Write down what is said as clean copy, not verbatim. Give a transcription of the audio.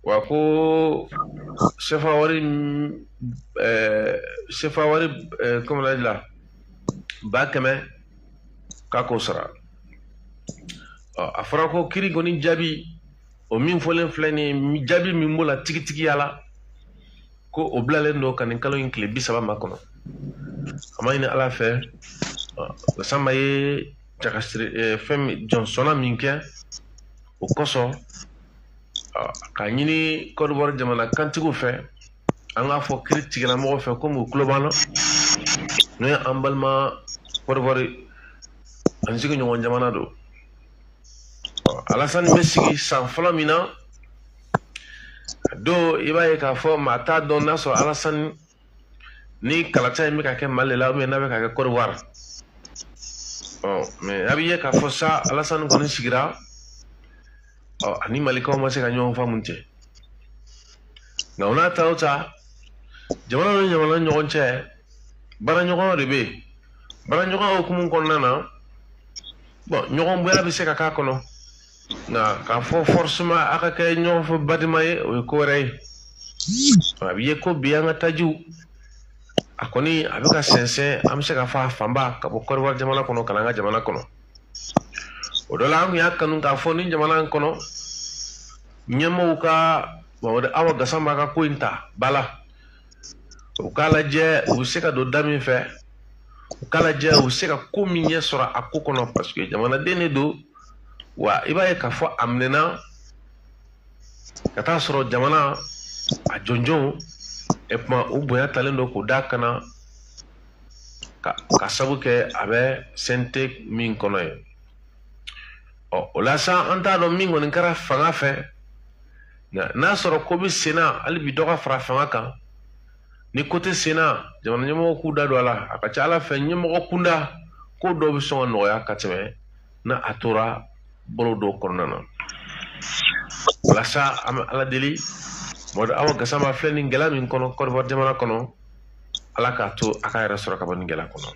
Wa ko sefa wari sefa wari comme la 100,000 k'a k'o sara. A fɔra ko kiri kɔni jaabi o min fɔlen filɛ nin ye, jaabi min b'o la tigitigiya la, ko o bilalen don ka nin kalo in tile 30 makɔnɔ. A ma ɲini Ala fɛ, Gassama ye jakasiri fɛn min jɔnsɔnna min kɛ o kosɔn, k'a ɲini Côte d'Ivoire jamana kantigiw fɛ, an k'a fɔ kiri tigilamɔgɔw fɛ komi u tulo b'an na, n'o ye an balima Côte d'Ivoire an sigiɲɔgɔn jamana don. Alassane bɛ sigi san fɔlɔ min na, don i b'a ye k'a fɔ maa t'a dɔn n'a sɔrɔ Alassane ni kalata in bɛ ka kɛ Mali la n'a bɛ ka kɛ Côte d'Ivoire. Mais a bɛ ye k'a fɔ sa Alassane kɔni sigira, ani Malikaw ma se ka ɲɔgɔn faamu ten. Nka o n'a ta o ta, jamana ni jamana ni ɲɔgɔn cɛ baaraɲɔgɔnya de bɛ yen. Baaraɲɔgɔnya hukumu kɔnɔna na, bon, ɲɔgɔn bonya bɛ se ka k'a kɔnɔ, nka k'a fɔ forcément a ka kɛ ɲɔgɔn fɛ badima ye, o ye ko wɛrɛ ye. A bɛ ye ko bi an ka tajiw a kɔni a bɛ ka sɛnsɛn, an bɛ se k'a fɔ a fanba ka bɔ Côte d'Ivoire jamana kɔnɔ ka na an ka jamana kɔnɔ. O dɔ la, an tun y'a kanu k'a fɔ ni jamana in kɔnɔ ɲɛmɔgɔw ka Mamadu Awa Gassama ka ko in ta ba la, u k'a lajɛ u bɛ se ka don da min fɛ, u k'a lajɛ u bɛ se ka ko min ɲɛ sɔrɔ a ko kɔnɔ, parce que jamanaden de don. Wa i b'a ye k'a fɔ a minɛna ka taa sɔrɔ jamana a jɔnjɔnw e kuma u bonya talen don k'o d'a kana ka sabu kɛ a bɛ CNT min kɔnɔ ye. O la sa, an t'a dɔn min kɔni kɛra fanga fɛ, nka n'a sɔrɔ ko bɛ sen na, hali bi dɔ ka fara fanga kan. Ni ko tɛ sen na, jamana ɲɛmɔgɔw k'u da don a la. A ka ca Ala fɛ, ɲɛmɔgɔ kunda ko dɔw bɛ sɔn ka nɔgɔya ka tɛmɛ n'a a tora bolo dɔw kɔnɔna na. Walasa an bɛ Ala deli, Mamadu Awa Gassama filɛ nin gɛlɛya min kɔnɔ Côte d'Ivoire jamana kɔnɔ, Ala k'a to a k'a yɛrɛ sɔrɔ ka bɔ nin gɛlɛya kɔnɔ.